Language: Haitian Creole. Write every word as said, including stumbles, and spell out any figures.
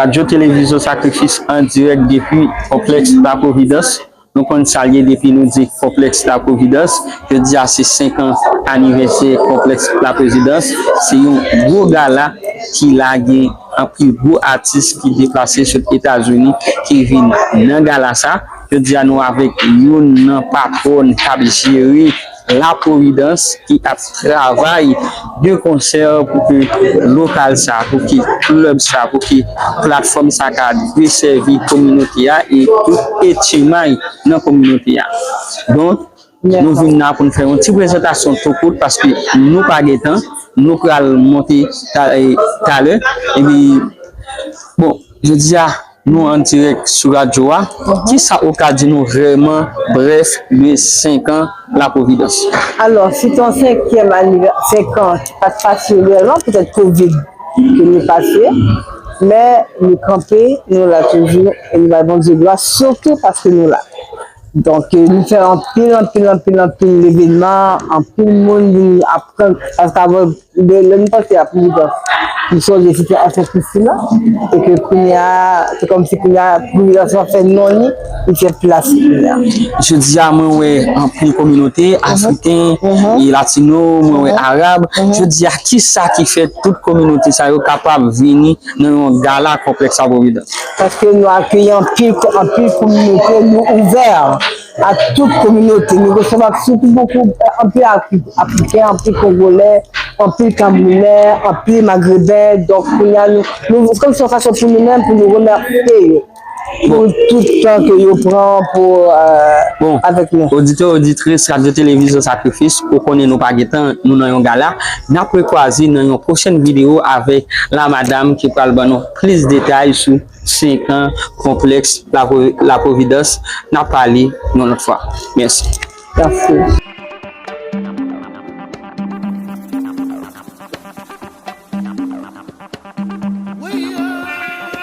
Radyo Televizyon Sakrifis an dirèk depi Konplèks La Providence. Nou konn sa l ye depi nou di Konplèks La Providence. Jodi a se senk an anivèsè Konplèks La Providence. Se yon gwo gala ki la gen anpil gwo atis ki deplase sot Etazini ki vin nan gala sa. Jodi a nou avèk youn nan patwòn k ap jere La Providence ki ap travay de konsè pou ke lokal sa, pou ke klèb sa, pou ke platfòm sa ka desèvi kominote a e tout etchemay nan kominote a. Donk, nou vin la pou n fè yon ti prezantasyon tou kout paske nou pa gen tan, nou pral monte ta- e, talè. Epi, bon, jodi a, nou an dirèk sou radyo a. Kisa ou ka di nou vrèman brèf de senk an La Providence? Alò, se te yon senkyèm anivè- senk an ki pa t fasil reyèlman, poutèt kovid ke nou pase, men nou kanpe, nou la toujou, e nou bay Bondye glwa, sitou paske nou la. Donk, nou fè anpil, anpil, anpil, anpil evenman, anpil moun vin aprann, atravè lè nou pase a Providence, nou sonje se te Anse Christina, e ke kounye a, se kòmsi kounye a, Providence lan fè non li, li fè plas li kounye a. Jodi a, mwen wè anpil kominote, Afriken, e Latino, mwen wè Arab. Jodi a, kisa ki fè tout kominote sa yo kapab vini nan yon gala Konplèks La Providence? Paske nou akeyi anpil, anpil kominote, nou ouvè a tout kominote. Nou resevwa sitou bokou, anpil Afri- Afriken, anpil Kongolè, anpil Kamerounè, anpil Magreben. Donk, kounye a, nou, nou, kòmsi yon fason pou nou menm, pou nou remèsye yo. Pou tout tan ke yo pran pou, euh, avèk nou. Oditè, oditris, Radyo Televizyon Sakrifis, ou konnen nou pa gen tan, nou nan yon gala. N ap rekwaze nan yon pwochèn videyo avèk la madanm ki pral ban nou plis detay sou senk an Konplèks La Providence. N ap pale yon lòt fwa. Mèsi. Mèsi.